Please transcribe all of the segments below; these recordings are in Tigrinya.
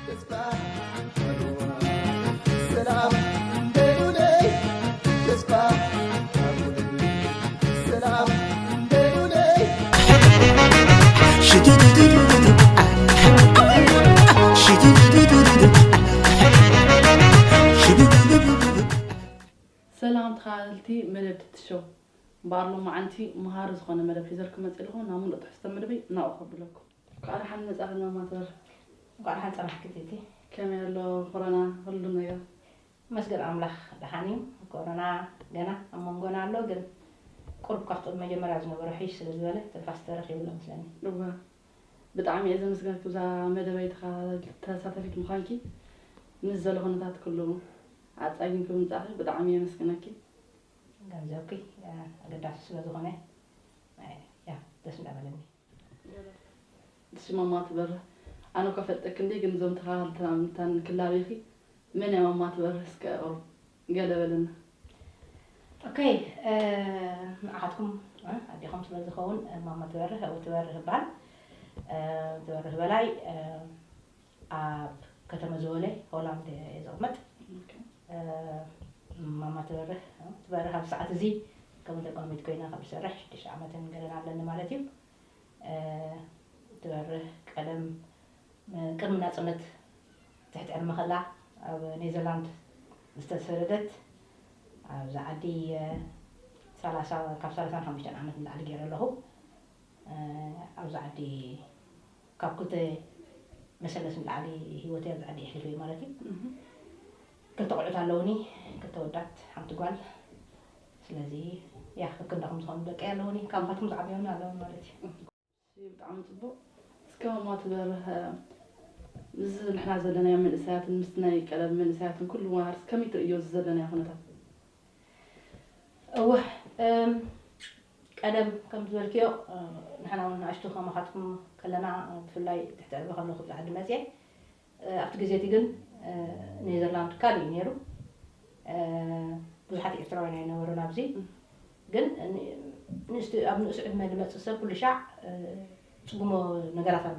ተስፋ ሰላም በሉለይ፣ ተስፋ ሰላም በሉለይ። ሰላም ተኸታተልቲ መደብ ትትሾ፣ እምበኣር ሎማዓንቲ መሃሪ ዝኾነ መደብ ሒዘልኩም መፂእ ኣለኹ። ናብ ሙሉእ ትሕዝቶ መደበይ እናእኹ ኣብለኩም። እንኳዕ ደሓን መፃእኺ ማማ ትበርህ። እንኳዕ ደሓን ፀናሕኪ ቲቲ። ከመይ ኣሎ ኮሮና፣ ኩሉ ነገር? መስገን ኣምላኽ ደሓን እዩ። ኮሮና ገና ኣብ መንጎና ኣሎ፣ ግን ቁሩብ ካብቶም መጀመርያ ዝነበሩ ሕይሽ ስለ ዝበለ ትንፋስ ተረኺቡ ኣሎ መስለኒ። እወ፣ ብጣዕሚ እየ ዘመስግነኪ ብዛ መደበይ ተኸታተል- ተሳታፊት ምዃንኪ፣ ምስ ዘሎ ኩነታት ኩሉ ኣፃጊምኪ ብምምፃእኺ ብጣዕሚ እየ የመስግነኪ። ገንዘብኪ ኣገዳሲ ስለ ዝኾነ ያ ደስ እንዳበለኒ። እሺ ማማ ትበርህ፣ ኣነ እኳ ፈልጠኪ እንድየ፣ ግን እዞም ተኸታተልትና ክላበይኺ መን እያ ማማ ትበርህ እስከ ቁሩብ ገለ በልና። ኦኬ፣ ንዓኻትኩም ኣዴኹም ስለ ዝኸውን ማማ ትበርህ፣ ትበርህ እበሃል። ትበርህ በላይ ኣብ ከተመ ዝወለ ሆላንድ እየ ዝቕመጥ። ማማ ትበርህ ትበርህ ኣብ ሰዓት እዚ ከም ተቋሚት ኮይና ካብ ዝሰርሕ ሽዱሽተ ዓመትን ገለን ኣለኒ ማለት እዩ። ትበርህ ቀደም ቅድሚ ናፅነት ትሕቲ ዕድመ ከላ ኣብ ኔዘርላንድ ዝተሰደደት ኣብዚ ዓዲ ሰላሳ ካብ ሰላሳን ሓሙሽተን ዓመት ንላዕሊ ገይረ ኣለኹ። ኣብዚ ዓዲ ካብ ክልተ መሰለስ ንላዕሊ ህይወተይ ኣብዚ ዓዲ የሕሊፈ እዩ ማለት እዩ። ክልተ ቆልዑት ኣለውኒ፣ ክልተ ወዳት ሓንቲ ጓል። ስለዚ ያ ከክንዳኹም ዝኾኑ ደቀይ ኣለውኒ፣ ካብ ናትኩም ዝዓበዩኒ ኣለውን ማለት እዩ። ብጣዕሚ ፅቡቅ። እስከ ማማ ትበርህ ምስዚ ንሕና ዘለናዮ መንእሰያትን ምስቲ ናይ ቀደም መንእሰያትን ኩሉ ማህርስ ከመይ ትርእዮ እዚ ዘለናዮ ኩነታት? እወ ቀደም ከም ዝበልክዮ ንሕና እውን ንኣሽቱ ከማኻትኩም ከለና ብፍላይ ትሕቲ ዕድመ ከለኹ ብዛ ዓዲ መፅየ ኣብቲ ግዜ እቲ ግን ኔዘርላንድ ካልእ እዩ ነይሩ። ብዙሓት ኤርትራውያን ኣይነበሩን ኣብዚ። ግን ንእስቲ ኣብ ንእስ ዕድመ ዝመፅእ ሰብ ኩሉ ሻዕ ፅጉሞ ነገራት ኣሎ።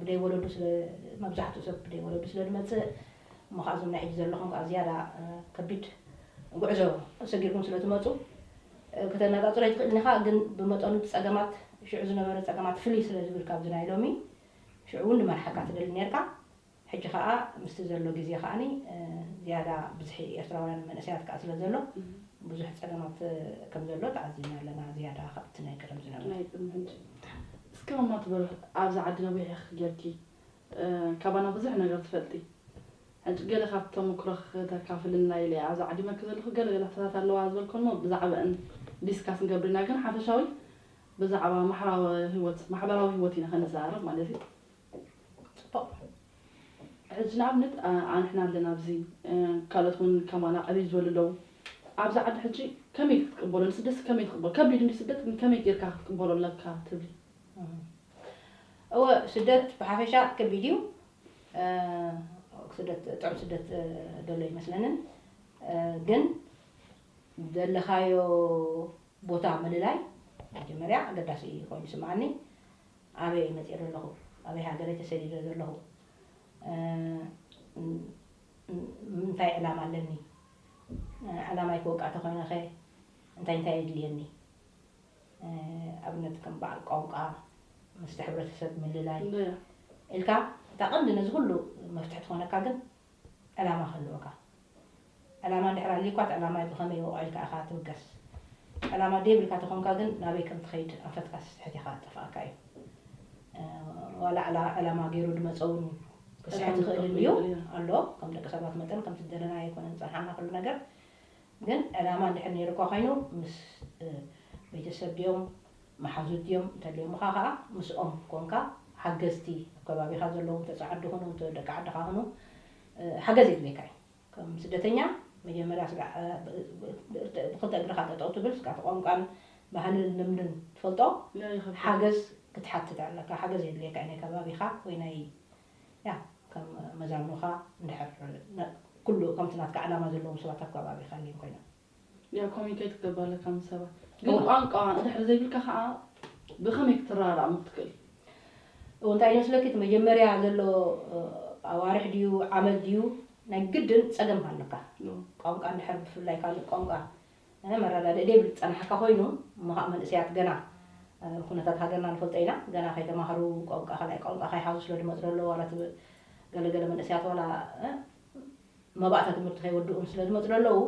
ብደይ ወለዱ ስለ መብዛሕትኡ ሰብ ብደይ ወለዱ ስለ ዝመፅእ እሞ ከዓ እዞም ናይ ሕጂ ዘለኹም ከዓ ዝያዳ ከቢድ ጉዕዞ ሰጊርኩም ስለ ትመፁ ክተነፃፅሮ ኣይትኽእልን ኢኻ። ግን ብመጠኑ ፀገማት ሽዑ ዝነበረ ፀገማት ፍልይ ስለ ዝብል ካብዚ ናይ ሎሚ ሽዑ እውን ንመርሓካ ትደሊ ነርካ። ሕጂ ከዓ ምስቲ ዘሎ ግዜ ከዓኒ ዝያዳ ብዝሒ ኤርትራውያን መንእሰያት ከዓ ስለ ዘሎ ብዙሕ ፀገማት ከም ዘሎ ተዓዚብና ኣለና። ዝያዳ ካብቲ ናይ ቀደም ዝነበረ ናይ ቅድሚ ሕጂ። እስከ ማማ ትበርህ ኣብዚ ዓዲ ነዊሕ ኢኺ ጌርኪ ካባና ብዙሕ ነገር ትፈልጢ። ሕጂ ገለ ካብቲ ተመክሮኺ ክተካፍልልና ኢለ እየ ኣብዚ ዓዲመኪ ዘለኹ። ገለ ገለ ሕቶታት ኣለዋ ዝበልኩ እሞ ብዛዕባአን ዲስካስ ንገብር ኢና፣ ግን ሓፈሻዊ ብዛዕባ ማሕበራዊ ህይወት ማሕበራዊ ህይወት ኢና ከነዘራርብ ማለት እዩ። ፅቡቕ። ሕጂ ንኣብነት ኣንሕና ኣለና ኣብዚ ካልኦት እውን ከማና ዕብይ ዝበሉ ኣለዉ። ኣብዚ ዓዲ ሕጂ ከመይ ክትቅበሎ ንስደትሲ ከመይ ትቅበሎ ከቢድ እንዲ ስደት ግን ከመይ ጌርካ ክትቅበሎ ኣለካ ትብሊ? እወ ስደት ብሓፈሻ ከቢድ እዩ። ስደት ጥዑም ስደት ዘሎ ይመስለንን ግን ዘለኻዮ ቦታ ምልላይ መጀመርያ ኣገዳሲ ኮይኑ ይስምዓኒ። ኣበይ እየ መፅኤ ዘለኹ? ኣበይ ሃገር እየ ተሰዲደ ዘለኹ? እንታይ ዕላማ ኣለኒ? ዕላማይ ክወቃ ተኮይነ ከ እንታይ እንታይ የድልየኒ? ኣብነት ከም በዓል ቋንቋ ምስቲ ሕብረተሰብ ምልላይ ኢልካ እታ ቀንዲ ነዚ ኩሉ መፍትሒ ትኾነካ ግን ዕላማ ክህልወካ። ዕላማ እንድሕር ኣልዩካ እቲ ዕላማ ብኸመይ ወቂዕልካ ኢኻ ትብገስ። ዕላማ ደይብልካ ተኾንካ ግን ናበይ ከም ትኸይድ ኣንፈትካ ስሕት ኢኻ ጠፋእካ እዩ። ዋላ ዕላማ ገይሩ ድመፀ እውን ክስሕት ይኽእል እንድዩ ኣሎ። ከም ደቂ ሰባት መጠን ከምቲ ዝደለናዮ ኣይኮነን ዝፀንሓና ኩሉ ነገር። ግን ዕላማ እንድሕር ነይሩካ ኮይኑ ምስ ቤተሰብ ድዮም መሓዙት ድዮም እንተልዮምኻ ከዓ ምስኦም ኮንካ ሓገዝቲ ኣብ ከባቢኻ ዘለዉ ተፃዓዱ ኹኑ ደቂ ዓድኻ ኹኑ ሓገዝ የድልየካ እዩ። ከም ስደተኛ መጀመርያ ስጋዕ ብክልተ እግርኻ ጠጠው ትብል ስጋዕ ቋንቋን ባህልን ልምድን ትፈልጦ ሓገዝ ክትሓትት ኣለካ። ሓገዝ የድልየካ እዩ ናይ ከባቢኻ ወይ ናይ ያ ከም መዛኑኻ እንድሕር ኩሉ ከምቲ ናትካ ዕላማ ዘለዎም ሰባት ኣብ ከባቢኻ ኣልዮም ኮይኖም። ያ ኮሚኒኬት ክትገብር ኣለካ ምስ ሰባት ግን ቋንቋ እንድሕር ዘይብልካ ከዓ ብከመይ ክትረዳዳእ እሞ ክትክእል? እንታይ ይመስለኪ፣ እቲ መጀመርያ ዘሎ ኣዋርሕ ድዩ ዓመት ድዩ ናይ ግድን ጸገም ኣለካ። ቋንቋ እንድሕር ብፍላይ ካልእ ቋንቋ መረዳድእ ደብል ዝጸናሕካ ኮይኑ፣ እሞ ከዓ መንእሰያት ገና ኩነታት ሃገርና ንፈልጦ ኢና። ገና ከይተማሃሩ ቋንቋ ካልኣይ ቋንቋ ከይሓዙ ስለ ዝመፅኡ ኣለዉ ዋላ ገለገለ መንእሰያት ዋላ መባእታ ትምህርቲ ከይወድኡን ስለ ዝመፅኡ ኣለዉ።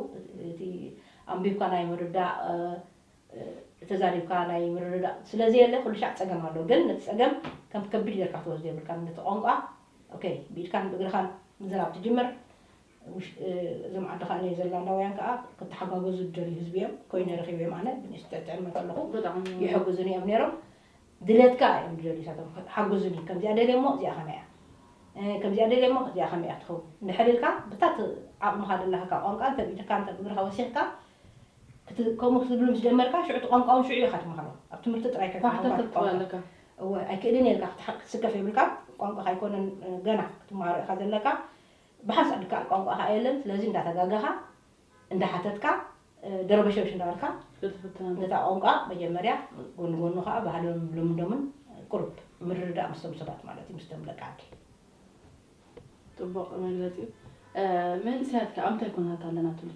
እቲ ኣንቢብካ ናይ ምርዳእ ተዛሪብካ ናይ ምርዳእ ስለዚ የለ ኩሉ ሻዕ ፀገም ኣሎ። ግን ነቲ ፀገም ከም ከቢድ ጌርካ ክትወስዶ የብልካ። ነቲ ቋንቋ ኦኬ ብኢድካን ብእግርኻን ምዝራብ ትጅምር። እዞም ዓዲ ከዓ ኔዘርላንዳውያን ከዓ ክተሓጋገዙ ዝደልዩ ህዝቢ እዮም። ኮይነ ረኺበዮም ኣነ ብንእሽተይ ትዕልመ ከለኹ ይሕግዙኒ እዮም ነይሮም። ድሌትካ እዮም ዝደልዩ ሳቶም ሓግዙኒ ከምዚኣ ደልየ እሞ እዚኣ ከመይ እያ ከምዚኣ ደልየ እሞ እዚኣ ከመይ እያ ትኸውን እንድሕር ኢልካ ብታት ዓቕምኻ ደላካ ቋንቋ እንተ ብኢድካ እንተ ብእግርኻ ወሲኽካ ከምኡ ክትብል ምስ ጀመርካ ሽዑ እቲ ቋንቋ እውን ሽዑ ኢኻ ትመሃሮ። ኣብ ትምህርቲ ጥራይ ከይኮነ ተባሕተት ቋንቋ ክትበለካ እወ ኣይክእልን እየ ኢልካ ክትሓ- ክትስከፍ የብልካ። ቋንቋ ኣይኮነን ገና ክትመሃሮ ኢኻ ዘለካ። ብሓንሳእ ድከኣል ቋንቋ ኸዓ የለን። ስለዚ እንዳተጋገኻ እንዳሓተትካ ደረበሸብሽ እንዳበልካ ክትፍትና ነታ ቋንቋ መጀመርያ ጎኒ ጎኑ ከዓ ባህሎም ልምዶምን ቁሩብ ምርድዳእ ምስቶም ሰባት ማለት እዩ ምስቶም ደቂ ዓዲ። ፅቡቕ መግለፂ እዩ። መንእሰያት ከዓ ኣብ እንታይ ኩነታት ኣለና ትብሉ?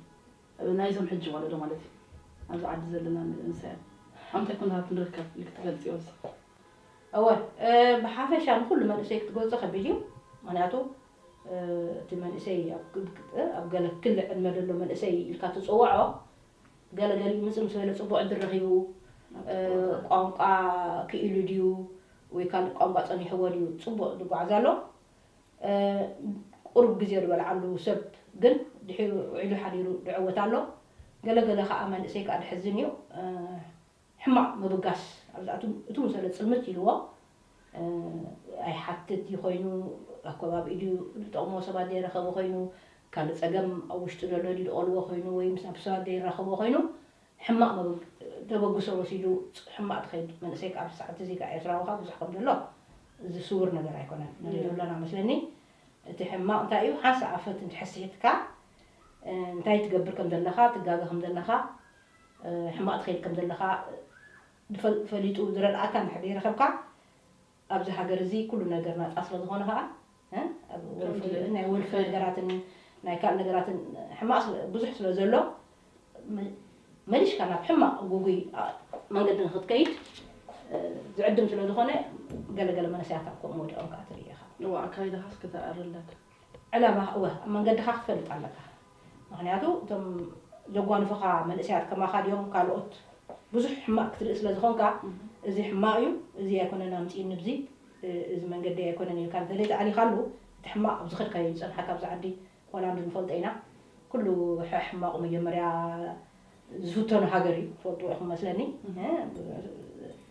ናይዞም ሕጂ ወለዶ ማለት እዩ ኣብዚ ዓዲ ዘለና መንእሰያት ኣብ እንታይ ኩነታት ንርከብ ኢልክ ትገልፅዮ? እወ ብሓፈሻ ንኩሉ መንእሰይ ክትገልፆ ከቢድ እዩ። ምክንያቱ እቲ መንእሰይ ኣብ ገለ ክሊ ዕድመ ዘሎ መንእሰይ ኢልካ ትፅውዖ ገለ ገሊኡ ምፅእ ምስ በለ ፅቡቕ ዕድል ረኺቡ ቋንቋ ክኢሉ ድዩ ወይ ካልእ ቋንቋ ፀኒሕዎ ድዩ ፅቡቕ ዝጓዓዝ ኣሎ። ቁሩብ ግዜ ዝበልዓሉ ሰብ ግን ድሒሩ ውዒሉ ሓዲሩ ዝዕወት ኣሎ። ገለ ገለ ከዓ መንእሰይ ከዓ ዘሕዝን እዩ። ሕማቕ ምብጋስ ኣብዝኣ እቱ ምሰለ ፅልምት ኢልዎ ኣይሓትት ድዩ ኮይኑ ኣብ ከባቢኡ ድዩ ዝጠቕሞ ሰባት ዘይረኸበ ኮይኑ ካልእ ፀገም ኣብ ውሽጡ ዘሎ ድዩ ዝቐልዎ ኮይኑ ወይ ምስ ናብ ሰባት ዘይራኸቦ ኮይኑ ሕማቕ ተበግሶ ወሲዱ ሕማቕ ትኸይድ መንእሰይ ካብ ሰዓት እዚ ከዓ ኤርትራዊ ከዓ ብዙሕ ከም ዘሎ እዚ ስውር ነገር ኣይኮነን ንሪኦ ኣለና መስለኒ። እቲ ሕማቕ እንታይ እዩ ሓንሳእ ኣፈት እንድሕር ስሒትካ እንታይ ትገብር ከም ዘለኻ ትጋገ ከም ዘለኻ ሕማቕ ትኸይድ ከም ዘለኻ ፈሊጡ ዝረድኣካ እንድሕር ዘይረኸብካ ኣብዚ ሃገር እዚ ኩሉ ነገር ናፃ ስለ ዝኾነ ከዓ ናይ ወልፊ ነገራትን ናይ ካልእ ነገራትን ሕማቕ ብዙሕ ስለ ዘሎ መሊሽካ ናብ ሕማቕ ጉጉይ መንገዲ ንክትከይድ ዝዕድም ስለ ዝኾነ ገለገለ መነሰያት ኣብ ከምኡ ወዲቖም ከዓ ትርኢ ኢኻ። እዋ ኣካይዳኻስ ክተዕሪ ኣለካ። ዕላማ እወ ኣብ መንገድኻ ክትፈልጥ ኣለካ። ምኽንያቱ እቶም ዘጓንፉኻ መንእሰያት ከማኻ ድዮም ካልኦት ብዙሕ ሕማቕ ክትርኢ ስለ ዝኾንካ እዚ ሕማቕ እዩ እዚ ኣይኮነን ኣምፅእኒ ብዚ እዚ መንገዲ ኣይኮነን ኢልካ እንተዘይ ተኣሊኻሉ እቲ ሕማቕ ኣብ ዝኸድካዮ እዩ ዝፀንሓካ ኣብዚ ዓዲ ሆላንድ ንፈልጦ ኢና ኩሉ ሕማቑ መጀመርያ ዝፍተኑ ሃገር እዩ ትፈልጥዎ ኢኹም መስለኒ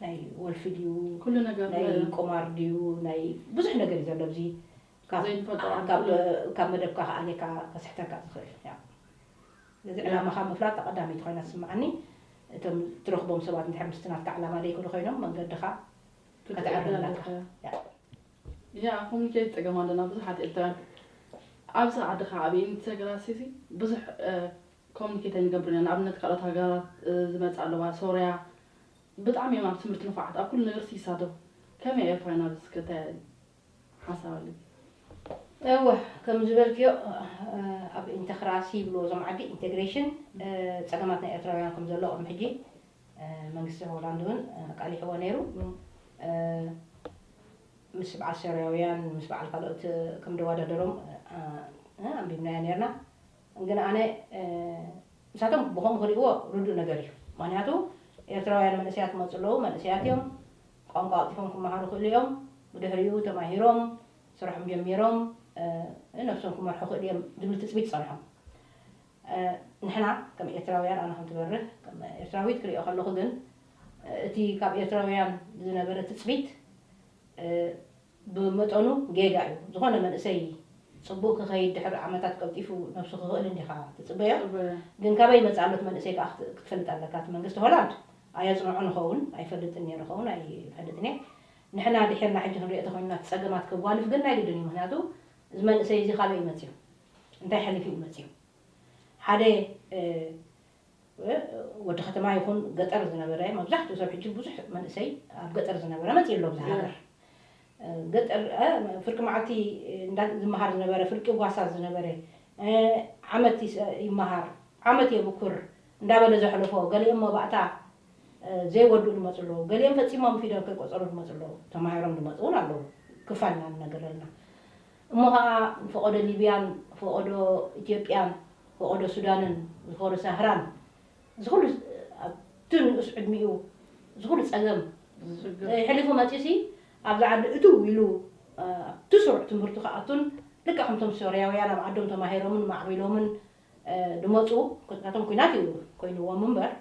ናይ ወልፊ ድዩ ኩሉ ነገር ናይ ቁማር ድዩ ናይ ብዙሕ ነገር እዩ ዘሎ ኣብዚ ካብ ዘይንፈልጦ ዓዲ ካብ ኩሉ ካብ መደብካ ከኣሊካ ከስሕተካ ዝኽእል ያ ስለዚ ዕላማኻ ምፍላጥ ቀዳመይቲ ኮይና ትስምዓኒ እቶም ትረኽቦም ሰባት እንድሕር ምስቲ ናትካ ዕላማ ዘይኮኑ ኮይኖም መንገድኻ ከተዕሪ ኣለካ ያ ያ ኮሚኒኬት ፀገም ኣለና ብዙሓት ኤርትራውያን ኣብዚ ዓዲ ከዓ ኣብ ኢንተግራሲ ብዙሕ ኮሚኒኬት ኣይንገብርን ኢና ንኣብነት ካልኦት ሃገራት ዝመፃ ኣለዋ ሶርያ ብጣዕሚ እዮም ኣብ ትምህርቲ ንፉዓት ኣብ ኩሉ ነገር ይሳተፉ ከመይ ኤርትራውያን ኣብዚ ክተያዩ ሓሳብ ኣለኪ እወ ከም ዝበልክዮ ኣብ ኢንተክራሲ ይብልዎ እዞም ዓዲ ኢንቴግሬሽን ፀገማት ናይ ኤርትራውያን ከም ዘሎ ቅድሚ ሕጂ መንግስቲ ሆላንድ እውን ኣቃሊሕዎ ነይሩ ምስ በዓል ሶርያውያን ምስ በዓል ካልኦት ከም ደዋዳደሮም ኣንቢብናዮ ነርና ግን ኣነ ንሳቶም ብኸምኡ ክሪእዎ ርዱእ ነገር እዩ ምክንያቱ ኤርትራውያን መንእሰያት ክመፁ ኣለዉ መንእሰያት እዮም ቋንቋ ኣቕልጢፎም ክመሃሩ ክእሉ እዮም ብድሕሪኡ ተማሂሮም ስርሖም ጀሚሮም ነብሶም ክመርሑ ክእሉ እዮም ዝብል ትፅቢት ፀንሖም ንሕና ከም ኤርትራውያን ኣነ ከም ትበርህ ከም ኤርትራዊት ክሪኦ ከለኹ ግን እቲ ካብ ኤርትራውያን ዝነበረ ትፅቢት ብመጠኑ ጌጋ እዩ ዝኾነ መንእሰይ ፅቡቅ ክኸይድ ድሕሪ ዓመታት ቀልጢፉ ነብሱ ክኽእል እንዲኻ ትፅበዮ ግን ካበይ መፅእ ኣሎት መንእሰይ ከዓ ክትፈልጥ ኣለካ እቲ መንግስቲ ሆላንድ ኣየፅንዖ ንኸውን ኣይፈልጥን እየ ንኸውን ኣይፈልጥን እየ ንሕና ድሒርና ሕጂ ክንሪኦ ተኮይንና እቲ ፀገማት ከጓንፍ ግን ናይ ግድን እዩ ምክንያቱ እዚ መንእሰይ እዚ ካበይ መፅኡ እንታይ ሓሊፉ እዩ መፅኡ ሓደ ወዲ ከተማ ይኹን ገጠር ዝነበረ መብዛሕትኡ ሰብ ሕጂ ብዙሕ መንእሰይ ኣብ ገጠር ዝነበረ መፂኡ ኣሎ ኣብዚ ሃገር ገጠር ፍርቂ መዓልቲ እንዳ ዝመሃር ዝነበረ፣ ፍርቂ ጓሳ ዝነበረ፣ ዓመት ይመሃር፣ ዓመት የብኩር እንዳበለ ዘሕለፎ፣ ገሊኦም መባእታ ዘይወድኡ ዝመፁ ኣለዉ። ገሊኦም ፈፂሞም ፊደል ከይቆፀሩ ዝመፁ ኣለዉ። ተማሂሮም ዝመፁ እውን ኣለዉ። ክፋልና ንነገር ኣለና። እሞ ከዓ ፈቐዶ ሊብያን ፈቐዶ ኢትዮጵያን ፈቐዶ ሱዳንን ዝኸዶ ሳህራን ዝኹሉ ኣብቲ ንኡስ ዕድሚኡ ዝኹሉ ፀገም ሕሊፉ መፂሲ ኣብዚ ዓዲ እትው ኢሉ ኣብቲ ስሩዕ ትምህርቱ ክኣቱን ልክዕ ከምቶም ሶርያውያን ኣብ ዓዶም ተማሂሮምን ማዕቢሎምን ድመፁ። ናቶም ኩናት እዩ ኮይንዎም እምበር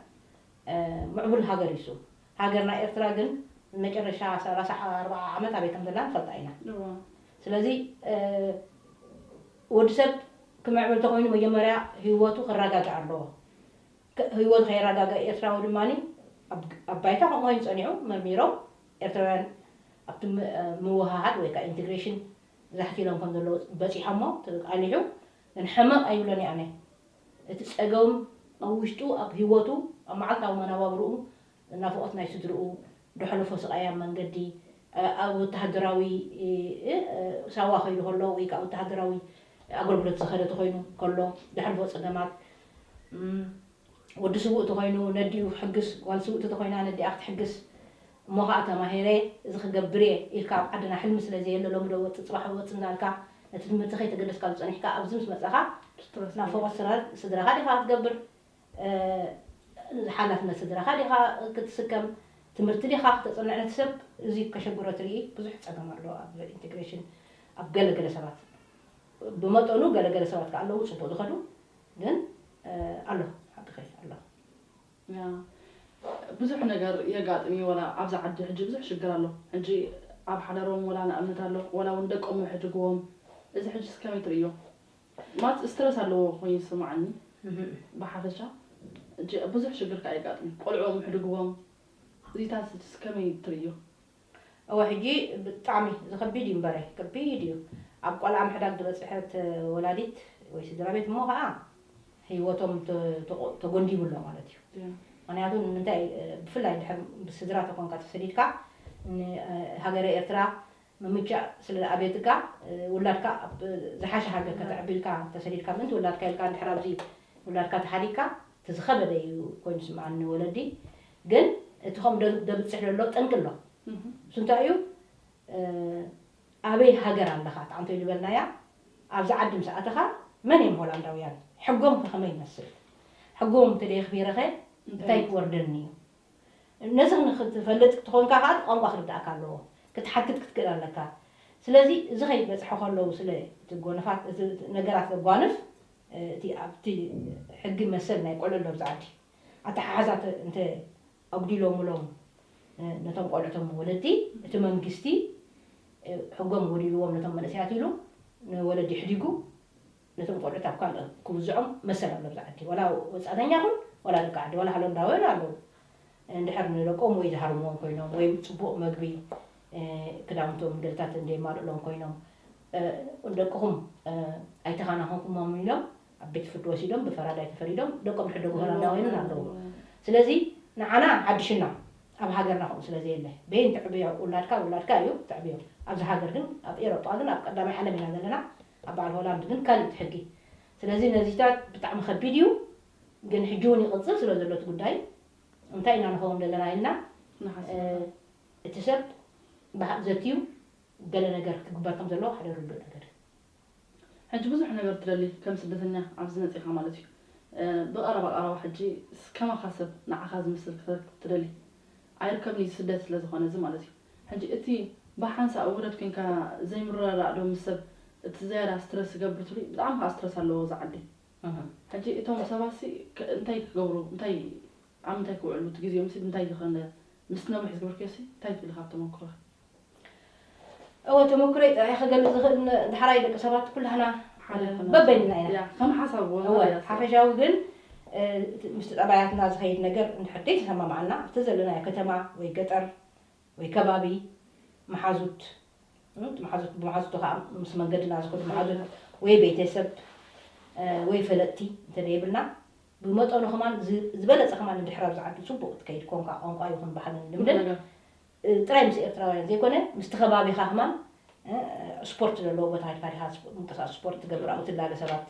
ምዕቡል ሃገር እዩ። ሃገርና ኤርትራ ግን መጨረሻ ሰላሳ ኣርባዓ ዓመት ኣበይ ከም ዘላ ንፈልጣ ኢና። ስለዚ ወዲ ሰብ ክምዕብል ተኮይኑ መጀመርያ ህይወቱ ክረጋጋእ ኣለዎ። ህይወቱ ከይረጋጋእ ኤርትራዊ ድማ ኣብ ባይታ ከምኡ ኮይኑ ፀኒዑ መርሚሮም ኤርትራውያን ኣብቲ ምውሃሃድ ወይ ከዓ ኢንቴግሬሽን ዛሕቲሎም ከም ዘለዉ በፂሖሞ ተቃሊሑ ግን ሕመቕ ኣይብሎን እየ ኣነ። እቲ ጸገም ኣብ ውሽጡ ኣብ ህይወቱ ኣብ መዓልታዊ መናባብርኡ ናፍቖት ናይ ስድርኡ፣ ደሕለፎ ስቓይ ኣብ መንገዲ፣ ኣብ ወተሃደራዊ ሳዋ ከይዱ ከሎ ወይ ከዓ ወተሃደራዊ ኣገልግሎት ዝኸደ ተኮይኑ ከሎ ደሕልፎ ጸገማት፣ ወዲ ስውእ ተኮይኑ ነዲኡ ክሕግስ፣ ጓል ስውእቲ ተኮይና ነዲኣ ክትሕግስ፣ እሞ ከዓ ተማሂረ እዚ ክገብር እየ ኢልካ ኣብ ዓድና ሕልሚ ስለ ዘየለ ሎሚ ዶ ወፅእ ፅባሕ ወፅእ እንዳልካ ነቲ ትምህርቲ ከይተገደስካሉ ፀኒሕካ ኣብዚ ምስ መፀኻ ናፍቆት ስድራኻ ዲኻ ክትገብር፣ ሓላፍነት ስድራኻ ዲኻ ክትስከም፣ ትምህርቲ ዲኻ ክተፅንዕ ነቲ ሰብ እዚ ከሸግሮ ትርኢ። ብዙሕ ፀገም ኣሎ ኣብ ኢንቴግሬሽን ኣብ ገለገለ ሰባት ብመጠኑ ገለገለ ሰባት ከ ኣለዉ ፅቡቅ ዝኸዱ ግን ኣሎ ሓቅኺ ኣሎ። ብዙሕ ነገር የጋጥም እዩ ወላ ኣብዚ ዓዲ ሕጂ ብዙሕ ሽግር ኣሎ ሕጂ ኣብ ሓዳሮም ወላ ንኣብነት ኣሎ ወላ እውን ደቆም የሕድግዎም እዚ ሕጂ ስከመይ ትርእዮ ማለት ስትረስ ኣለዎ ኮይኑ ይስማዓኒ ብሓፈሻ ብዙሕ ሽግር ከዓ የጋጥም ቆልዕኦም የሕድግዎም እዚታት ስከመይ ትርእዮ እወ ሕጂ ብጣዕሚ እዚ ከቢድ እዩ እምበረ ከቢድ እዩ ኣብ ቆልዓ ምሕዳግ ዝበፅሐት ወላዲት ወይ ስድራ ቤት እሞ ከዓ ህይወቶም ተጎንዲቡ ኣሎ ማለት እዩ ምክንያቱ ንምንታይ ብፍላይ ድሕር ብስድራ ተኮንካ ተሰዲድካ ሃገረ ኤርትራ ምምቻእ ስለ ኣቤትካ ውላድካ ዝሓሸ ሃገር ከተዕቢልካ ተሰዲድካ ምእንቲ ውላድካ ኢልካ ድሕር ኣብዚ ውላድካ ተሓዲግካ እቲ ዝኸበደ እዩ ኮይኑ ዝስምዓኒ ንወለዲ ግን እቲ ከም ደብፅሕ ዘሎ ጠንቂ ኣሎ እሱ እንታይ እዩ ኣበይ ሃገር ኣለኻ እቲ ዓንተይ ዝበልናያ ኣብዚ ዓዲ ምስ ኣተኻ መን እዮም ሆላንዳውያን ሕጎም ከ ከመይ ይመስል ሕጎም እንተደየኽቢረኸ እንታይ ክወርደኒ እዩ ነዚ ንክትፈልጥ ክትኾንካ ከዓ ቋንቋ ክርዳእካ ኣለዎ ክትሓትት ክትክእል ኣለካ ስለዚ እዚ ከይበፅሐ ከለዉ ስለ እቲ ጎነፋት እቲ ነገራት ዘጓንፍ እቲ ኣብቲ ሕጊ መሰል ናይ ቆልዑ ኣሎ ኣብዚ ዓዲ ኣተሓሕዛ እንተ ኣጉዲሎምሎም ነቶም ቆልዑቶም ወለድቲ እቲ መንግስቲ ሕጎም ጎዲልዎም ነቶም መንእሰያት ኢሉ ንወለዲ ሕዲጉ ነቶም ቆልዑት ኣብ ካልእ ክውዝዖም መሰል ኣሎ ኣብዚ ዓዲ ዋላ ወፃእተኛ ኹን ዋላ ደቂ ዓዲ ዋላ ሃሎንዳውያን ኣለዉ እንድሕር ንደቆም ወይ ዝሃርምዎም ኮይኖም ወይ ፅቡቕ መግቢ ክዳውንቶም ገለታት እንደየማልእሎም ኮይኖም ደቅኹም ኣይተኻናኸንኩሞም ኢሎም ኣብ ቤት ፍርዲ ወሲዶም ብፈራዳይ ተፈሪዶም ደቆም ሕደጉ ሆላንዳውያንን ኣለዉ ስለዚ ንዓና ሓድሽና ኣብ ሃገርና ከምኡ ስለ ዘየለ በይን ትዕብዮ ውላድካ ውላድካ እዩ ትዕብዮ ኣብዚ ሃገር ግን ኣብ ኤሮጳ ግን ኣብ ቀዳማይ ዓለም ኢና ዘለና ኣብ በዓል ሆላንድ ግን ካልእ እቲ ሕጊ ስለዚ ነዚታት ብጣዕሚ ከቢድ እዩ ግን ሕጂ እውን ይቕፅል ስለ ዘሎ እቲ ጉዳይ እንታይ ኢና ንኸውን ዘለና ኢልና እቲ ሰብ ብሓቅ ዘትዩ ገለ ነገር ክግበር ከም ዘለዎ ሓደ ርዱእ ነገር እዩ። ሕጂ ብዙሕ ነገር ትደሊ ከም ስደተኛ ኣብዚ መጺኻ ማለት እዩ። ብቐረባ ቀረባ ሕጂ ከማኻ ሰብ ንዓኻ ዝመስል ክትረክብ ትደሊ። ኣይርከብን እዩ ስደት ስለ ዝኾነ እዚ ማለት እዩ። ሕጂ እቲ ብሓንሳእ ውሁዳት ኮንካ ዘይምርድዳእ ዶ ምስ ሰብ እቲ ዝያዳ ስትረስ ይገብር ትብሊ? ብጣዕሚ ከኣ ስትረስ ኣለዎ እዚ ዓዲ። ሕጂ እቶም ሰባትሲ እንታይ ክገብሩ እንታይ ኣብ ምንታይ ክውዕሉ እቲ ግዜኦምሲ ብምንታይ ዝኸነ ምስ ነዊሕ ዝገበርክዮሲ እንታይ ትብሊ ካብ ተመክሮኺ? እወ ተመክሮይ ጥራይ ክገልፅ ዝኽእል ዳሕራይ ደቂ ሰባት ኩላህና በበይንና ኢና ከም ሓሳብ እወ ሓፈሻዊ ግን ምስቲ ጠባያትና ዝኸይድ ነገር እንድሕር ዘይተሰማማዓና ኣብቲ ዘለናዮ ከተማ ወይ ገጠር ወይ ከባቢ መሓዙት መሓዙት ብመሓዙቱ ከዓ ምስ መንገድና ዝኸዱ መሓዙት ወይ ቤተሰብ ወይ ፈለጥቲ እንተደይብልና ብመጠኑ ከማን ዝበለፀ ከማን እንድሕር ኣብዚ ዓዲ ፅቡቅ ትከይድ ኮንካ ቋንቋ ይኹን ባህልን ልምድን ጥራይ ምስ ኤርትራውያን ዘይኮነ ምስቲ ከባቢኻ ከማን ስፖርት ዘለዎ ቦታ ዲካ ዲካ ምንቅስቃስ ስፖርት ትገብር ኣብኡ ትላለ ሰባት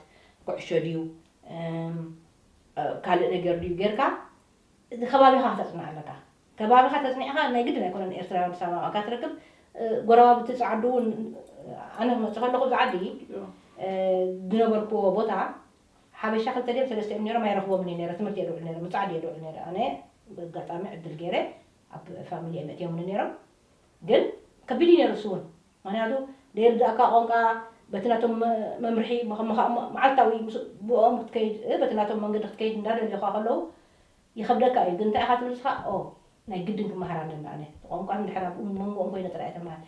ኩዕሾ ድዩ ካልእ ነገር ድዩ ጌርካ እቲ ከባቢኻ ክተፅንዕ ኣለካ። ከባቢኻ ተፅኒዕኻ ናይ ግድን ኣይኮነን ኤርትራውያን ሳማቃ ትረክብ። ጎረባብቲ ፃዓዱ እውን ኣነ ክመፅእ ከለኹ ዛዓዲ ዝነበርክዎ ቦታ ሓበሻ ክልተ ድም ሰለስተ እዮም ነሮም ኣይረኽቦምን እየ ነረ ትምህርቲ የድውዕል ነረ ምፃዓዲ የድውዕል ነረ ኣነ ብኣጋጣሚ ዕድል ገይረ ኣብ ፋሚሊ መእትዮም ነሮም ግን ከቢድ እዩ ነሩ እሱ እውን ምክንያቱ ደየርዳእካ ቋንቋ በቲ ናቶም መምርሒ መዓልታዊ ብኦም ክትከይድ በቲ ናቶም መንገዲ ክትከይድ እንዳደለኻ ከለዉ ይኸብደካ እዩ ግን እንታይ ኢኻ ትብል ስኻ ኦ ናይ ግድን ክመሃር ኣለና ኣነ ቋንቋ እንድሕር ኣብኡ መንጎኦም ኮይነ ጥራይ ተምሃር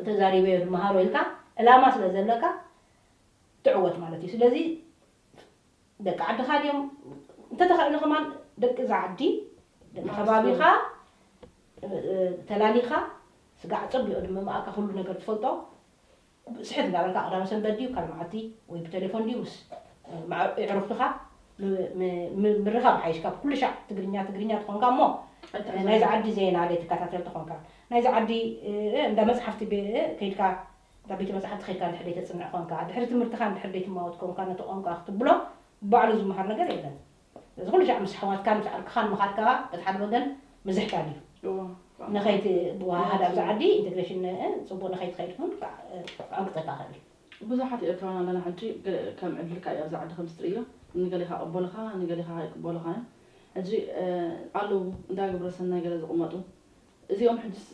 ተዛሪበዮ ዝመሃሮ ኢልካ ዕላማ ስለ ዘለካ ትዕወት ማለት እዩ ስለዚ ደቂ ዓድኻ ድዮም እንተተኻኢሉ ከማን ደቂ እዛ ዓዲ ደቂ ከባቢኻ ተላሊኻ ስጋዕ ፀቢቑ ድማ መኣካ ኩሉ ነገር ትፈልጦ ስሕት እንዳበልካ ቀዳሚ ሰንበት ድዩ ካብ መዓልቲ ወይ ብቴሌፎን ድዩ ምስ የዕሩኽትኻ ምርኻብ ሓይሽ ካብ ኩሉ ሻዕ ትግርኛ ትግርኛ ትኾንካ እሞ ናይዚ ዓዲ ዜና ደይ ትከታተል ትኾንካ ናይዚ ዓዲ እንዳ መፅሓፍቲ ከይድካ ናብ ቤተ መጻሕፍቲ ከይድካ እንድሕር ደይተጽንዕ ኮንካ፣ ድሕሪ ትምህርትኻ እንድሕር ደይትማወት ኮንካ ነቲ ቋንቋ ክትብሎ ባዕሉ ዝመሃር ነገር የለን። ስለዚ ኩሉ ሻዕ ምስ ኣሕዋትካን ምስ ዓርክኻን ምኻድካ በቲ ሓደ ወገን ምዝሕታል እዩ። ንኸይትወሃሃድ ኣብዚ ዓዲ ኢንተግሬሽን ጽቡቕ ንኸይትኸይድ እውን ክዓንቅጸካ ይኽእል እዩ። ብዙሓት ኤርትራውያን ኣለና ሕጂ ገ- ከም ዕድልካ እዩ ኣብዚ ዓዲ ከምዚ ትርእዮ ንገሌኻ ቅበሉኻ ንገሌኻ ኣይቅበሉኻን ሕጂ ኣለዉ እንዳ ግብረ ሰናይ ገለ ዝቕመጡ እዚኦም ሕጅስ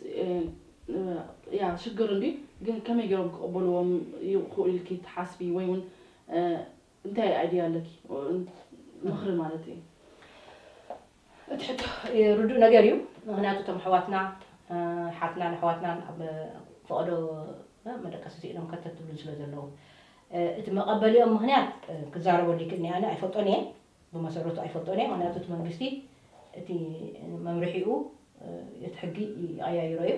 ያ ሽግር እንዲ ግን ከመይ ገይሮም ክቕበልዎም ይኽእሉ ኢልኪ ትሓስቢ ወይ እውን እንታይ ኣይድያ ኣለኪ ምኽሪ ማለት እዩ እቲ ሕቶ ርዱእ ነገር እዩ ምክንያቱ እቶም ኣሕዋትና ሓትናን ኣሕዋትናን ኣብ ፈቐዶ መደቀሲ ስኢኖም ከተት ትብሉ ስለ ዘለዉ እቲ መቐበሊኦም ምክንያት ክዛረበሉ ይክእል እኔ ኣነ ኣይፈልጦን እየ ብመሰረቱ ኣይፈልጦን እየ። ምኽንያቱ እቲ መንግስቲ እቲ መምርሒኡ እቲ ሕጊ ይቐያይሮ እዩ።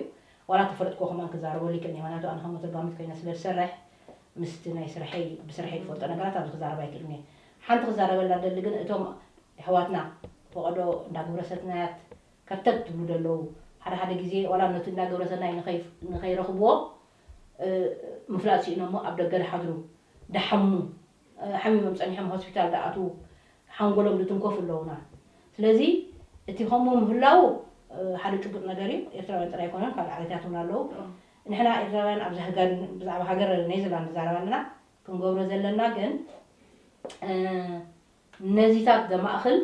ዋላ ተፈለጥክዎ ከማን ክዛረበሉ ይክእል እየ። ምኽንያቱ ኣነ ከም መተርጓሚት ኮይነ ስለ ዝሰርሕ ምስቲ ናይ ስርሐይ ብስርሐይ ዝፈልጦ ነገራት ኣብዚ ክዛረብ ኣይክእልን እየ። ሓንቲ ክዛረበላ ደሊ ግን እቶም ኣሕዋትና ፈቐዶ እንዳ ግብረ ሰናያት ከርተት ትብሉ ደለዉ ሓደ ሓደ ግዜ ዋላ ነቲ እንዳ ግብረ ሰናይ ንኸይረኽብዎ ምፍላጥ ስኢኖሞ ኣብ ደገ ድሓድሩ ድሓሙ ሓሚሞም ጸኒሖም ሆስፒታል ድኣትዉ ሓንጎሎም ዝትንከፉ ኣለዉና። ስለዚ እቲ ከምኡ ምህላዉ ሓደ ጭቡጥ ነገር እዩ። ኤርትራውያን ጥራይ ኣይኮነን ካልእ ዓሌታት እውን ኣለዉ። ንሕና ኤርትራውያን ኣብዚ ሃገር ብዛዕባ ሃገር ናይ ዘለና ንዛረብ ኣለና። ክንገብሮ ዘለና ግን ነዚታት ዘማእኽል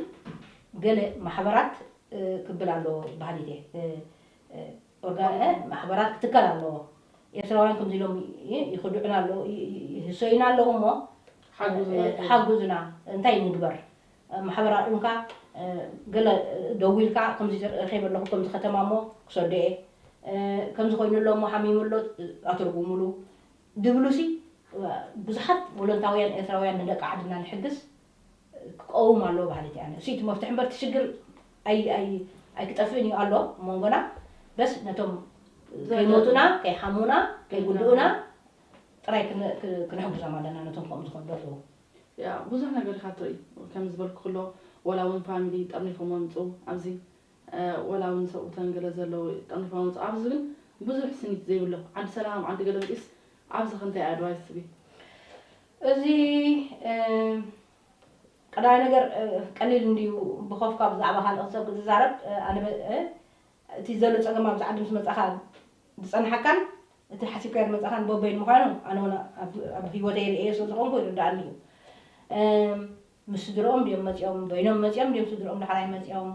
ገለ ማሕበራት ክብል ኣለዎ ባህል ኢለ ኦርጋ ማሕበራት ክትከል ኣለዎ። ኤርትራውያን ከምዚ ኢሎም ይኽድዑና ኣለዉ ይህሰዩና ኣለዉ እሞ ሓጉዙና እንታይ ንግበር ማሕበራ ኢልካ ገለ ደዊልካ ከምዚ ረኺበ ኣለኹ ከምዚ ከተማ እሞ ክሰዶ እየ ከምዚ ኮይኑ ኣሎ እሞ ሓሚሙ ኣሎ ኣተርጉሙሉ ድብሉሲ ብዙሓት ቮለንታውያን ኤርትራውያን ንደቂ ዓድና ንሕግዝ ክቀውም ኣለዎ በሃሊት እያ። እሱ እቲ መፍትሒ እምበር እቲ ሽግር ኣይ ኣይ ኣይክጠፍእን እዩ ኣሎ መንጎና በስ ነቶም ከይሞቱና ከይሓሙና ከይጉድኡና ጥራይ ክን- ክ- ክንሕግዞም ኣለና ነቶም ከምኡ ዝኾኑ ዘለዉ። ያ ብዙሕ ነገር ኢኻ ትርኢ ከም ዝበልኩ ከሎ ወላ እውን ፋሚሊ ጠርኒፎም መምፁ ኣብዚ ወላ እውን ሰብኡተን ገለ ዘለዉ ጠርኒፎም መምፁ ኣብዚ ግን ብዙሕ ስኒት ዘይብሎ ዓዲ ሰላም ዓዲ ገለ መፂስ ኣብዚ ከንታይ ኣድቫይስ ትቢ እዚ ቀዳማይ ነገር ቀሊል እንድዩ ብኸፍካ ብዛዕባ ካልኦት ሰብ ክትዛረብ ኣነ እቲ ዘሎ ፀገም ኣብዚ ዓዲ ምስ መፃኻ ዝፀንሓካን እቲ ሓሲብካዮ ዝመፃኻን በበይኑ ምዃኑ ኣነ እውን ኣብ ህይወተይ ርእየ ስለ ዝኾንኩ ይርዳኣኒ እዩ ምስ ስድርኦም ድዮም መፂኦም በይኖም መፂኦም ድዮም ስድርኦም ዳሕራይ መፂኦም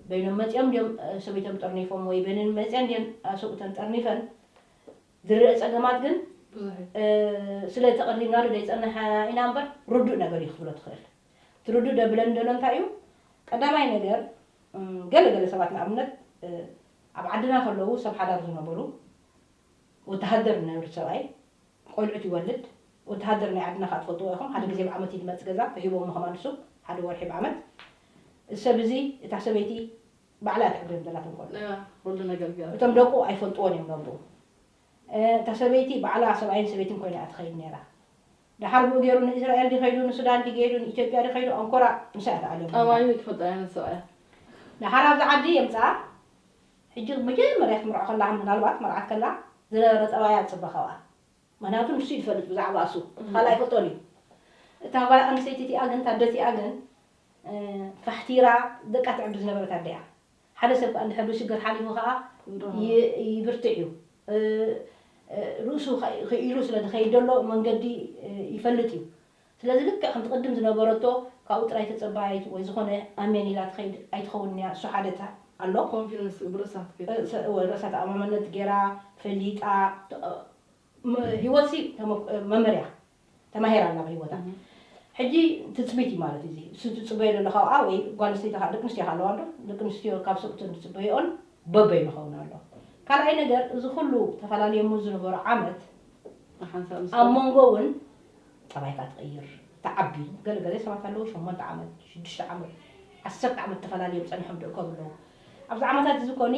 በይኖም መፂኦም ድዮም ሰበይቶም ጠርኒፎም ወይ በይነን መፂአን ድየን ሰብኡተን ጠርኒፈን ዝረአ ጸገማት ግን ስለ ተቐዲምናሉ ዘይጸንሐ ኢና እምበር ርዱእ ነገር እዩ ክትብሎ ትኽእል። እቲ ርዱእ ደብለኒ ደሎ እንታይ እዩ? ቀዳማይ ነገር ገለ ገለ ሰባት ንኣብነት ኣብ ዓድና ከለዉ ሰብ ሓዳር ዝነበሩ ወተሃደር ዝነበሩ ሰብኣይ ቆልዑት ይወልድ ወተሃደር ናይ ዓድና ከዓ ትፈልጥዎ ኢኹም ሓደ ግዜ ብዓመት እዩ ዝመፅ ገዛ ተሂቦም ከማን ንሱ ሓደ ወርሒ ብዓመት እዚ ሰብ እዚ እታ ሰበይቲ ባዕላ እያ ትዕብዮም ዘላ ተንኮል። እያ፣ ኩሉ ነገር ገይራ። እቶም ደቁ ኣይፈልጥዎን እዮም ነቦኡ። እ፣ እታ ሰበይቲ ባዕላ ሰብኣይን ሰበይትን ኮይና እያ ትኸይድ ነይራ። ደሓር ብኡ ገይሩ ንእስራኤል ድዩ ከይዱ፣ ንሱዳን ድዩ ገይዱ፣ ንኢትዮጵያ ድዩ ከይዱ፣ ኣንኮራ ምሳ እያ ተኣልዮም። ጠባዩ ትፈልጦ እያ፣ ንሱ እያ። ደሓር ኣብዚ ዓዲ የምፅኣ። ሕጂ መጀመርያ ክትምርዖ ከላ፣ ምናልባት መርዓት ከላ ዝነበረ ጠባያ ትጽበ ካብኣ። ምኽንያቱ ንሱ ይፈልጥ ብዛዕባ እሱ፣ ካልእ ኣይፈልጦን እዩ። እታ ጓል ኣንስተይቲ እቲኣ ግን፣ እታ ኣደ እቲኣ ግን፣ እ፣ ፋሕቲራ ደቃ ትዕቢ ዝነበረት ኣደ እያ። ሓደ ሰብ ከኣ እንድሕር ብሽግር ሓሊፉ ከኣ ይ-፣ ይብርትዕ እዩ። እ፣ እ፣ ርእሱ ኸ-፣ ክኢሉ ስለ ዝኸይድ ዘሎ መንገዲ፣ እ፣ ይፈልጥ እዩ። ስለዚ ልክዕ ከምቲ ቅድም ዝነበረቶ ካብኡ ጥራይ ተጸባያይት ወይ ዝኾነ ኣሜን ኢላ ትኸይድ ኣይትኸውን እያ። እሱ ሓደ እታ ኣሎ። ኮንፊደንስ ብርእሳ ትከይድ። ርእሰ-፣ እወ፣ ርእሳ ተኣማመነት ገይራ ፈሊጣ፣ ተ-፣ ም-፣ ህይወትሲ ተመ-፣ መመርያ ተማሂራ ኣላ ኣብ ህይወታ። እህ። ሕጂ ትጽቢት እዩ ማለት እዩ። እዚ እሱ ትጽበዮ ዘሎ ካብኣ ወይ ጓል ኣንስተይቲ ከኣ፣ ደቂ ኣንስትዮ ከኣ ኣለዋ ዶ? ደቂ ኣንስትዮ ካብ ሰብኡተን ትጽበዮኦን በበይኑ ክኸውን ኣሎ። ካልኣይ ነገር፣ እዚ ኩሉ ተፈላለየሞ ዝነበሩ ዓመት ሓንሳብ ምስ ኣብ መንጎ እውን ጠባይካ ትቕይር፣ ትዓቢ። ገለ ገለ ሰባት ኣለዉ፣ ሸሞንተ ዓመት፣ ሽዱሽተ ዓመት፣ ዓሰርተ ዓመት ተፈላለዮም ጸኒሖም ዝእከቡ ኣለዉ። ኣብዚ ዓመታት እዚ ኮኒ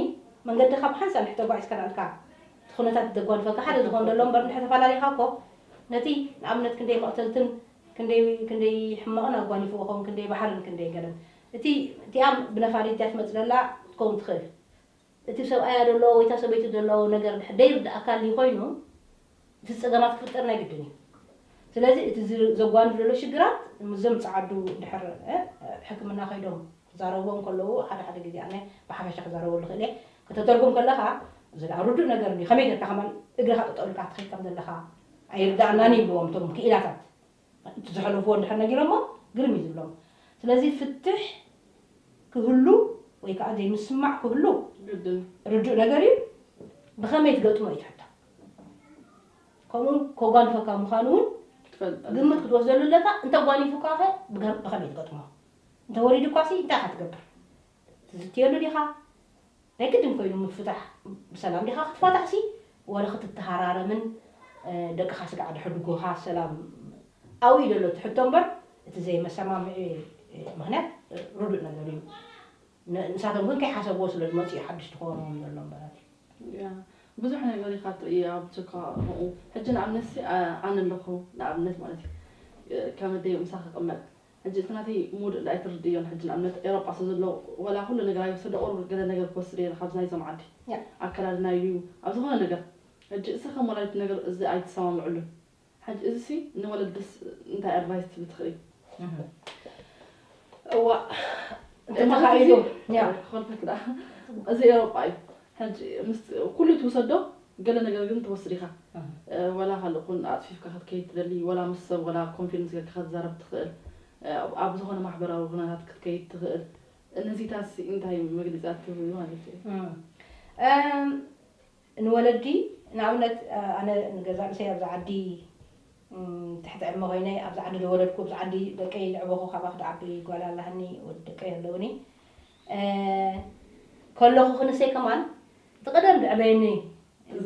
መንገድኻ ብሓንሳብ እንድሕር ተጓዒዝካ ንኣልካ እቲ ኩነታት ዘጓንፈካ ሓደ ዝኾን ዘሎ እምበር፣ እንድሕር ተፈላለይካ እኮ ነቲ ንኣብነት ክንደይ መቕተልትን ክንደይ፣ ክንደይ ሕማቕን ኣጓኒፍዎ ኸውን፣ ክንደይ ባሕርን ክንደይ ገለን። እቲ፣ እቲኣ ብነፋሪት እያ ትመጽእ ዘላ ክትከውን ትኽእል። እቲ ሰብኣያ ዘሎ ወይ እታ ሰበይቲ ዘሎ ነገር ድሕር ደይርድኣካ ኣልዩ ኮይኑ፣ እቲ ጸገማት ክፍጠር ናይ ግድን እዩ። ስለዚ እቲ ዝ-፣ ዘጓንፍ ዘሎ ሽግራት ምስዞም ጸዓዱ ድሕር፣ እ፣ ሕክምና ከይዶም ክዛረብዎ እንከለዉ፣ ሓደ ሓደ ግዜ ኣነ ብሓፈሻ ክዛረበሉ ክእል እየ። ከተተርጉም ከለኻ፣ እዚ ደኣ ርዱእ ነገር እንድዩ። ከመይ ጌርካ ከማን እግርኻ ጠጠው ኢልካ ትኸይድ ከም ዘለኻ ኣይርድኣናን ይብልዎም እቶም ክኢላታት። እቲ ዝሐለፍዎ እንድሕር ነጊሮሞ ግርም እዩ ዝብሎም። ስለዚ ፍትሕ ክህሉ ወይ ከዓ ዘይምስማዕ ክህሉ ግድን። ርዱእ ነገር እዩ። ብኸመይ ትገጥሞ እዩ ትሕቶ። ከምኡ ከጓንፈካ ምዃኑ እውን ትፈልጥ ኣለኻ። ግምት ክትወስደሉ ኣለካ። እንተ ጓኒፉካ ኸ ብገ-፣ ብኸመይ ትገጥሞ? እንተ ወሪዱኳሲ እንታይ ኢኻ ትገብር? ትዝትየሉ ዲኻ? ናይ ግድን ኮይኑ ምፍታሕ፣ ብሰላም ዲኻ ክትፋታሕሲ፣ ወላ ክትተሃራረምን፣ እ፣ ደቅኻ ስጋዕ ድሕድጎኻ ሰላም ኣብኡ እዩ ዘሎ እቲ ሕቶ እምበር፣ እቲ ዘይመሰማምዒ፣ እ፣ ምኽንያት፣ እ፣ ርዱእ ነገር እዩ። ን-፣ ንሳቶም ግን ከይሓሰብዎ ስለ ዝመጹ እዩ ሓድሽ ትኾኖም ዘሎ እምበራት። ያ፣ ብዙሕ ነገር ኢኻ ትርኢ ኣብ ችካ ኸምኡ። ሕጂ ንኣብነትሲ፣ ኣ-፣ ኣነ ኣለኹ፣ ንኣብነት ማለት እዩ። እ፣ ከም ኣደይ ምሳኺ ክቕመጥ። ሕጂ እቲ ናተይ ሙድ እንዳ ኣይትርድእዮን። ሕጂ ንኣብነት ኤሮጳ ስለ ዘለዉ፣ ወላ ኩሉ ነገር ኣይወሰደ፣ ቁሩብ ገለ ነገር ክወስድ እየ ካብዚ ናይዞም ዓዲ። ያ። ኣከዳድና እዩ፣ ኣብ ዝኾነ ነገር። ሕጂ እሳ ከም ወላዲት ነገር እዚ ኣይትሰማምዕሉን። ሕጂ እዚሲ ንወለድስ እንታይ ኣድቫይስ ትህቢ ትኽእሊ? እህ። እዋ፣ እቲ እቲ ተኻኢሉ፣ ሕጂ ያ። ክኸልፈክ ደኣ። እዚ ኤሮጳ እዩ። ሕጂ ምስ ኩሉ ትውሰዶ፣ ገለ ነገር ግን ትወስድ ኢኻ። እህ። እ፣ ወላ ካልእ ኩን ኣጽፊፍካ ክትከይድ ትደሊ፣ ወላ ምስ ሰብ፣ ወላ ኮንፊደንስ ጌርካ ክትዛረብ ትኽእል። እ፣ ኣብ፣ ኣብ ዝኾነ ማሕበራዊ ኩነታት ክትከይድ ትኽእል። እነዚታት እንታይ መግለጺ ትህቡ ማለት እዩ? እም። እም፣ ንወለዲ፣ ንኣብነት፣ እ፣ ኣነ ንገዛእ ርእሰይ ኣብዚ ዓዲ፣ እም፣ ትሕቲ ዕድመ ኮይነ፣ ኣብዚ ዓዲ ዝወለድኩ፣ ኣብዚ ዓዲ ደቀይ ዝዕበኹ፣ ካባኺ ዝዓቢ ጓል ኣላትኒ፣ ወዲ ደቀይ ኣለውኒ። እ፣ ከለኹ ክንሰይ ከማን፣ እቲ ቀደም ዝዕበየኒ፣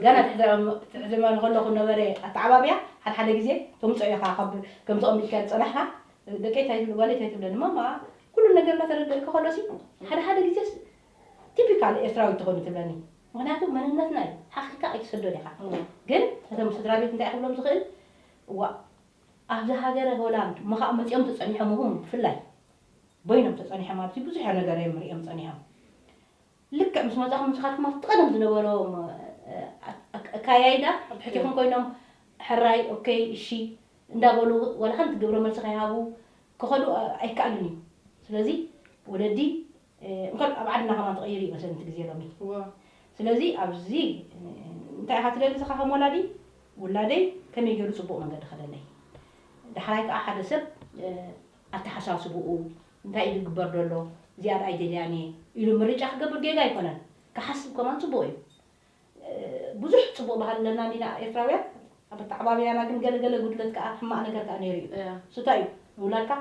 ገና ትሕቲ ዕድመ፣ ትሕቲ ዕድመ ከለኹ ነበረ ኣተዓባብያ፣ ሓደ ሓደ ግዜ ተምጽኦ ኢኻ፣ ካብ፣ ከም ተቐሚጥካ ዝጸናሕካ፣ ደቀይ እንታይ ትብል፣ ጓለይ እንታይ ትብለኒ፣ ማማ፣ ኩሉ ነገር እናተረድእኪ ከሎሲ፣ ሓደ ሓደ ግዜስ ቲፒካል ኤርትራዊት ትኾኒ ትብለኒ። ምኽንያቱ መንነትና እዩ፣ ሓኺካ ኣይትሰዶን ኢኻ። እዎ። ግን ነቶም ስድራ ቤት እንታይ ክብሎም ዝኽእል፣ እዋ፣ ኣብዚ ሃገረ ሆላንድ እሞ ኸዓ መጺኦም ተጸኒሖም፣ እኹም ብፍላይ በይኖም ተጸኒሖም፣ ኣብዚ ብዙሕ ነገር እዮም ሪኦም ጸኒሖም። ልክዕ ምስ መጻኹም ንስኻትኩም ኣብቲ ቀደም ዝነበሮም፣ እ፣ ኣ-፣ ኣክ-፣ ኣካያይዳ ኣብ ትሕቲኹም ኮይኖም፣ ሕራይ፣ ኦኬ፣ እሺ እንዳበሉ፣ ዋላ ሓንቲ ግብረ መልሲ ከይሃቡ ክኸዱ፣ እ፣ ኣይከኣልን እዩ። ስለዚ ወለዲ፣ እ፣ እንኳን ኣብ ዓድና ከማን ተቐይሩ እዩ መሰለኒ እቲ ግዜ ሎሚ። እዋ። ስለዚ ኣብዚ፣ እ፣ እንታይ ኢኻ ትደሊ ንስኻ ከም ወላዲ? ውላደይ ከመይ ገይሩ ጽቡቕ መንገዲ ከደለይ? ዳሕራይ ከኣ ሓደ ሰብ፣ እ፣ ኣተሓሳስብኡ እንታይ እዩ ዝግበር ዘሎ፣ እዚኣ ደኣ ኣይደልያን እየ ኢሉ ምርጫ ክገብር ጌጋ ኣይኮነን። ክሓስብ ከማን ጽቡቕ እዩ። እ፣ ብዙሕ ጽቡቕ ባህሊ ኣለና እንዲና ኤርትራውያን፣ ኣብ ኣተዓባብያና ግን ገለ ገለ ጉድለት ከኣ ሕማቕ ነገር ከኣ ነይሩ እዩ። እያ። እሱ እንታይ እዩ? ንውላድካ፣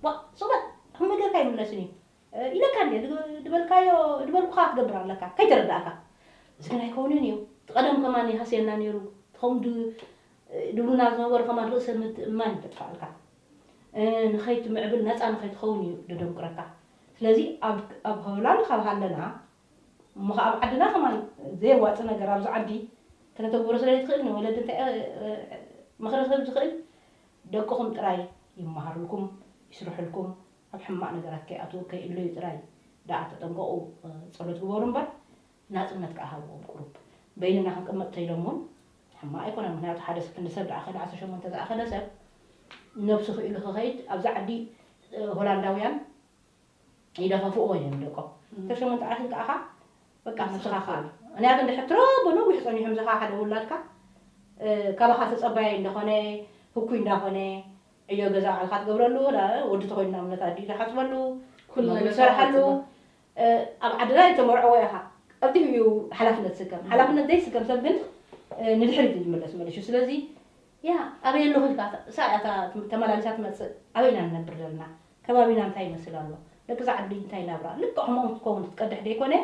"ዋ፣ ጽቡቕ፣ ከምኡ ጌርካ ኣይምለስን እዩ። እ፣ ኢለካ እንድየ፣ ድ-፣ ድበልካዮ፣ ድበልኩኻ ክትገብር ኣለካ፣ ከይተረዳእካ። እዚ ግን ኣይከውንን እዩ። እቲ ቀደም ከማን ይሃስየና ነይሩ። እቲ ከምኡ ድ-፣ ድብሉና ዝነበሩ ከማን ርእሰ ምትእምማን ይጠፍኣልካ። እ፣ ንኸይትምዕብል፣ ነጻ ንኸይትኸውን እዩ ደደንቁረካ። ስለዚ ኣብ፣ ኣብ ሆላንድ ካብ ሃለና፣ እሞ ኸዓ ኣብ ዓድና ከማን ዘየዋጽእ ነገር ኣብዚ ዓዲ ከተተግብሮ ስለ ዘይትኽእል፣ ንወለዲ እንታይ፣ እ፣ እ፣ ምኽሪ ክህብ ዝኽእል፣ ደቅኹም ጥራይ ይመሃሩልኩም፣ ይስርሑልኩም፣ ኣብ ሕማቕ ነገራት ከይኣትዉ፣ ከይእለዩ ጥራይ ደኣ ተጠንቀቑ፣ እ፣ ጸሎት ግበሩ እምበር፣ ናጽነት ከኣ ሃብዎም ቁሩብ። በይንና ክንቅመጥ ተይሎም እውን ሕማቕ ኣይኮነን። ምኽንያቱ ሓደ ክንዲ ሰብ ደኣ ከደ ዓሰርተ ሸሞንተ ዝኣኸለ ሰብ ነብሱ ክኢሉ ክኸይድ ኣብዛ ዓዲ ሆላንዳውያን ይደፋፍእዎ እዮም ደቆም። ተሸሞንተ ዓርኪ ከኣኻ በቃ ንስኻ ከኣ ንስኻ ከኣ። እኔ ግን ድሕር ትረቦ ነዊሕ ጸኒሑ ምሳኻ ሓደ ውላድካ ካባኻ ተጸባያይ እንደኾነ ህኩይ እንዳኾነ ዕዮ ገዛ ባዕልኻ ትገብረሉ ወዲ ተኾይኑ ንኣብነት ኣዲኡ ትሓጽበሉ ኩሉ ነገር ትሰርሓሉ። ኣብ ዓድና ይተመርዐዎ ኢኻ ኣብቲ እዩ ሓላፍነት ዝስከም ሓላፍነት ዘይስከም ሰብ ግን ንድሕሪት ዝምለስ መለሹ ስለዚ ያ ኣበይ ኣለኹ ኢልካ እሳ እያ ተመላሊሳ ትመፅእ ኣበይ ኢና ንነብር ዘለና ከባቢና እንታይ ይመስል ኣሎ ደቂ ዛ ዓዲ እንታይ ናብራ ልክዕ ከምኦም ክትከውን ክትቀድሕ ደይኮነ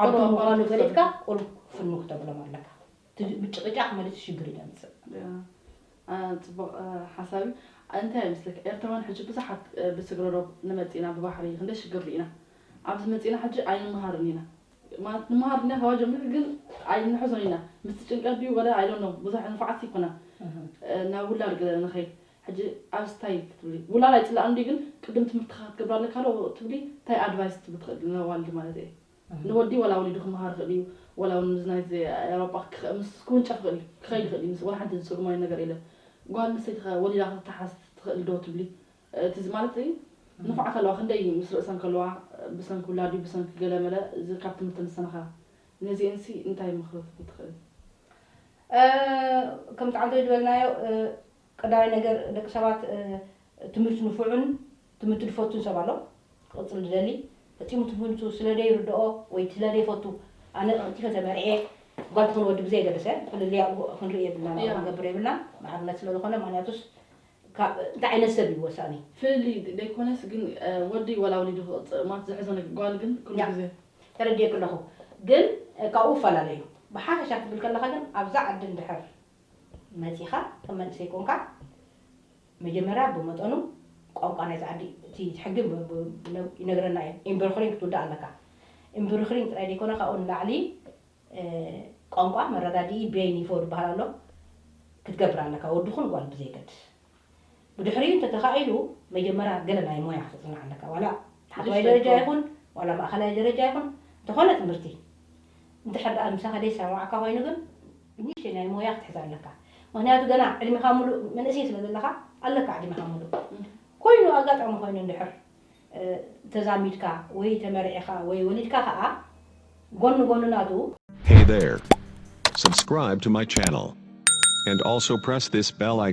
ዓዱ ምዃኑ ፈሊጥካ ቁሩብ ፍኑ ክተብሎም ኣለካ ምጭቕጫቕ መሊሱ ሽግር ይደምፅእ ፅቡቕ ሓሳብ እዩ እንታይ ይመስለካ ኤርትራውያን ሕጂ ብዙሓት ብስግረዶ ንመፂና ብባሕሪ ክንደይ ሽግር ርኢና ኣብዚ መፂና ሕጂ ኣይንመሃርን ኢና ማለት ንመሃር ና ካብ ጀምር ግን ኣይንሕዞን ኢና ምስ ጭንቀት ድዩ ወላ ኣይዶኖ ብዙሕ ንፋዓት ይኮና ናብ ውላድ ገለ ንኸይድ ሕጂ ኣብዚ ታይ ክትብሊ ውላድ ኣይፅላእን ድዩ ግን ቅድም ትምህርትኻ ክትገብር ኣለካ ዶ ትብሊ እንታይ ኣድቫይስ ትብሊ ትኽእል ነዋልድ ማለት እየ ንወዲ ወላ ወሊዱ ክመሃር ይኽእል እዩ ወላ እውን ምስ ናይ ኤሮጳ ምስ ክውንጨፍ ይኽእል እዩ ክኸይድ ይኽእል እዩ ምስ ወላ ሓንቲ ዝፅግሞ ነገር የለን ጓል ኣንስተይቲ ወሊዳ ክትተሓዝ ትኽእል ዶ ትብሊ እቲ ማለት ንፉዓ ከለዋ ክንደይ ምስ ርእሰን ከለዋ ብሰንኪ ውላድ ድዩ ብሰንኪ ገለ መለ እዚ ካብ ትምህርቲ ንሰናኻ ነዚአንሲ እንታይ ምኽሪ ትኽእል ከም ጣዕምቶ ዝበልናዮ ቀዳማይ ነገር ደቂ ሰባት ትምህርቲ ንፉዕን ትምህርቲ ዝፈቱን ሰብ ኣሎ ክቕፅል ዝደሊ ፈፂሙ ትምህርቱ ስለ ዘይርድኦ ወይ ስለ ዘይፈቱ ኣነ ቀልጢፈ ተመርዔ ጓል ትኹን ወዲ ብዘየገደሰ ፍልልያ ክንርኢ የብልና ክንገብር የብልና ማዕርነት ስለ ዝኾነ ምክንያቱስ ካብ እንታይ ዓይነት ሰብ እዩ ወሳኒ ፍልልይ ዘይኮነስ ግን ወዲ ወላ ወሊዱ ክቕፅል ማለት ዝሕዞ ነገር ጓል ግን ኩሉ ግዜ ተረዲኤ ከለኹ ግን ካብኡ እፈላለ እዩ ብሓፈሻ ክትብል ከለኻ ግን ኣብዛ ዓዲ እንድሕር መፂኻ ከም መንእሰይ ኮንካ መጀመርያ ብመጠኑ ቋንቋ ናይዚ ዓዲ እቲ ሕጊ ይነግረና እዩ ኢምብርክሪን ክትውዳእ ኣለካ ኢምብርክሪን ጥራይ ዘይኮነ ካብኡ ንላዕሊ ቋንቋ መረዳድኢ ቤን ይፎ ዝበሃል ኣሎ ክትገብር ኣለካ ወዲ ኹን ጓል ብዘይገድስ ብድሕሪኡ እንተተኻኢሉ መጀመርያ ገለ ናይ ሞያ ክትፅናዕ ኣለካ ዋላ ታሕተዋይ ደረጃ ይኹን ዋላ ማእኸላይ ደረጃ ይኹን እንተኾነ ትምህርቲ እንድሕር ደኣ ምሳኻ ዘይሰማማዓካ ኮይኑ ግን ንእሽተይ ናይ ሞያ ክትሕዝ ኣለካ ምኽንያቱ ገና ዕድሜኻ ሙሉእ መንእሰይ ስለ ዘለኻ ኣለካ ዕድሜኻ ሙሉእ ኮይኑ ኣጋጣሚ ኮይኑ እንድሕር ተዛሚድካ ወይ ተመርዒኻ ወይ ወሊድካ ኸዓ ጎኒ ጎኒ ናቱ Hey there. Subscribe to my channel. And also press this bell icon.